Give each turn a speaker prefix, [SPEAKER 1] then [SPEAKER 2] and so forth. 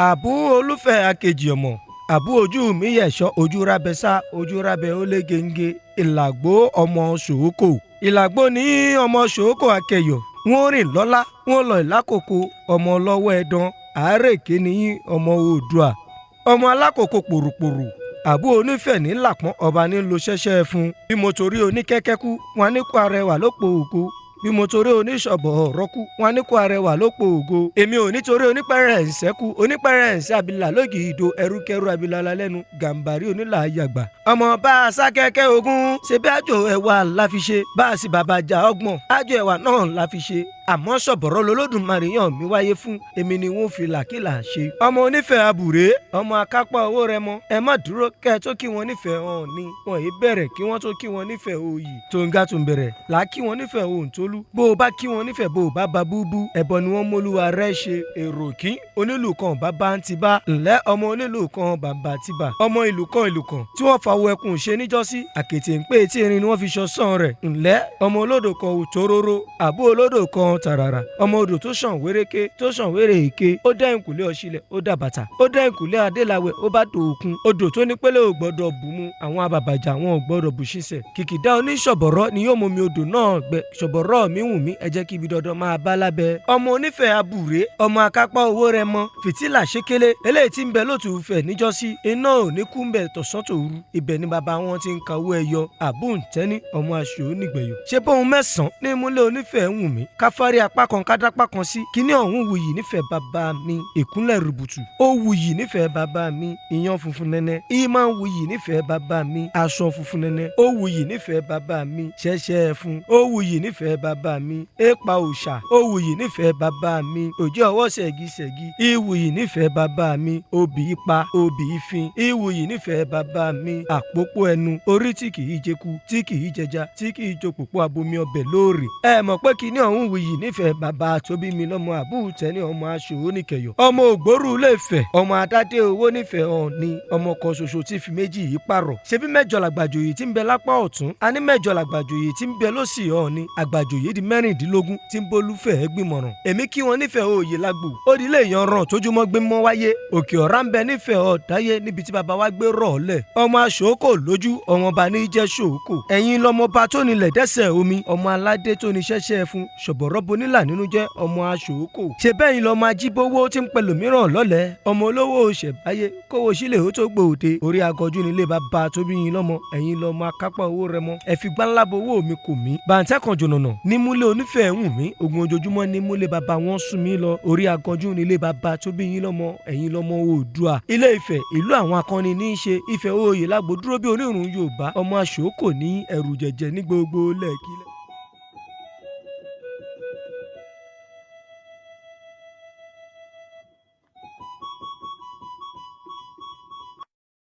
[SPEAKER 1] Àbú olúfẹ́ akejì ọmọ àbú ojú mi yẹ̀ṣọ́ ojú rábẹ sá ojú rábẹ ó lé genge ìlàgbó ọmọ ṣòókò ìlàgbó ní ọmọ ṣòókò akẹyọ wọ́n rìn lọ́lá wọ́n lọ ìlákòókò ọmọ ọlọ́wọ́ ẹ̀dán àárẹ̀kẹ́ ní ọmọ oòdùà ọmọ alákòókò pòròpòrò àbú onífẹ̀ ní làpọ́n ọba ní lo ṣẹ́ṣẹ́ fún bí mo torí oníkẹ́kẹ́ kú wọn ní kó arẹwà lópo ògo bí mo torí oníṣọ̀bọ̀ ọ̀rọ̀ kú wọn ní kó arẹwà lópo ògo èmi ò nítorí onípẹ̀rẹ̀ ǹsẹ́ kú onípẹ̀rẹ̀ ǹsẹ́ abilà lógì ìdò ẹrúkẹrú abilà lẹ́nu gàǹbàrí onílà yàgbà. Ọmọ bá a sá kẹ́kẹ́ ogún ṣe bí àjò ẹ̀wà la fi ṣe bá a sì bàbá jà 30 àjò ẹ̀wà náà la fi ṣe àmọ́ ṣọ̀bọ̀rọ̀ lolódùmarè yàn mí wáyé fún èmi ni wọ́n fi làkìlà ṣe. Ọmọ onífẹ̀ẹ́ àbúrè ọmọ akápá owó rẹ mọ ẹ má dúró kẹ́ ẹ tó kí wọn nífẹ̀ẹ́ hàn ni wọn yìí bẹ̀rẹ̀ kí wọ́n tó kí wọn nífẹ̀ẹ́ òyì tòǹgà tó ń bẹ̀rẹ̀ là á kí wọn nífẹ̀ẹ́ òǹtólú bó o bá kí wọn nífẹ̀ẹ́ bó o bá ba búbú ẹ̀bọ ni wọ́n mólúwa rẹ̀ ṣe èrò kí onílù kan bàbá ń ti bá ǹlẹ́ ọmọ onílù kan bàbá ti bà ọmọ ìlú kan ìlú kan tí wọ́n fa owó ẹkùn ṣe níjọ́sí àkètè ń pè tí erin ni wọ́n fi ṣọ̀sán rẹ̀ ǹlẹ́ ọmọ olódò kan òtóróró àbú olódò kan tàràrà ọmọ odò tó ṣàn wéréké tó ṣàn wéréèké ó dá ìkùlé ọ̀ṣilẹ̀ ó dà bàtà ó dá ìkùlé adéláwẹ̀ ó bá dòòkun odò tó ní pélé ò gbọ́dọ̀ bù mu àwọn abàbàjà wọn ò gbọ́dọ̀ bù ṣiṣẹ́ kìkìdá oníṣọ̀bọ̀rọ̀ ni yóò momi odò náà gbẹ ṣọ̀bọ̀rọ̀ mi wù mí ẹ jẹ́ kí ibi dandan máa bá lábẹ́. Ọmọ onífẹ̀ẹ́ abùrè ọmọ akápá owó rẹ mọ fìtílà ṣékélé eléyìí tí ń bẹ lótùú fẹ̀ níjọ́sí iná ò ní kú ń bẹ tọ̀sán tòru ibẹ̀ ni bàbá wọn ti ń ka owó ẹyọ àbúǹtẹ́ní ọmọ aṣọ onígbẹ̀yọ. Ṣé bóun mẹ́sàn-án ní múlẹ̀ onífẹ̀ẹ́ wù mí káfárí apá kan kádápá kan sí kíní ọ̀hún wuyì nífẹ̀ẹ́ bàbá mi ìkúnlẹ̀ rùbùtù ó wuyì nífẹ̀ẹ́ bàbá mi ìyàn funfun nẹ́nẹ́ ìmọ̀ wuyì nífẹ̀ẹ́ bàbá mi aṣọ funfun nẹ́nẹ́ ó wuyì nífẹ̀ẹ́ bàbá mi ṣẹ́ṣẹ́ fún ó wuyì nífẹ̀ẹ́ bàbá mi èèpa òòṣà ó wuyì nífẹ̀ẹ́ bàbá mi òjò ọwọ́ ṣẹ̀gíṣẹ̀gí ìwuyì nífẹ̀ẹ́ bàbá mi obì ipa obì ìfin ìwuyì nífẹ̀ẹ́ bàbá mi àpòpọ̀ ẹnu orí tí kì í jẹku tí kì í jẹja tí kì í jopòpọ̀ abomi ọbẹ̀ lóòrè ẹ mọ̀ pé kíní ọ̀hún wuyì nífẹ̀ẹ́ bàbá tó bí mi lọ́mọ àbútẹ́ni ọmọ aṣòwò nìkẹyọ̀ ọmọ ògbórù lè fẹ̀ ọmọ adádé owó nífẹ̀ẹ́ ọ̀ni ọmọ kan ṣoṣo tí fi méjì yìí pààrọ̀ ṣebí mẹ́jọ làgbàjòyè tí ń bẹ lápá ọ̀tún a ní mẹ́jọ làgbàjòyè tí ń bẹ lósì ọ̀ni àgbàjòyè di 16 tí ń bólúfẹ̀ gbìmọ̀ràn èmi kí wọn nífẹ̀ẹ́ òye lágbo ó di ilé ìyanràn tójúmọ́ gbé mọ́ wáyé òkè ọ̀rá ń bẹ nífẹ̀ẹ́ ọ̀dáyé níbi tí baba wa gbé rọ̀ ọ́lẹ̀ ọmọ aṣòókò lójú ọmọọba ní jẹ́ ṣòókò ẹ̀yin lọmọba tó nílẹ̀ dẹ́sẹ̀ omi ọmọ aládé tó ní ṣẹ́ṣẹ́ fún ṣọ̀bọ̀rọ̀ bonílà nínú jẹ́ ọmọ aṣòókò ṣe bẹ́yìn lọmọ ajíbówó tí ń pẹlò mìíràn lọ́lẹ̀ ọmọ olówó ṣẹ̀báyé kówó sílẹ̀ ó tó gbòde orí agọjú nílé bàbá tó bí yín lọ́mọ ẹ̀yin lọmọ akápá owó rẹ mọ́ ẹ fi gbáńlá bowó mi kò mí bàǹtẹ́ kan jònànà nímúlẹ̀ onífẹ̀ẹ́ wù mí ogun ojoojúmọ́ nímúlẹ̀ bàbá wọn sún mi lọ orí agọjú nílé bàbá tó bí yín lọ́mọ ẹ̀yin lọmọ oòdùà ilé Ifẹ̀ ìlú àwọn akọni ní í ṣe Ifẹ̀ oyè lágbo dúró bí onírun Yorùbá ọmọ aṣòókò ní ẹrù jẹjẹ ní gbogbo lẹ́ẹ̀kílẹ̀.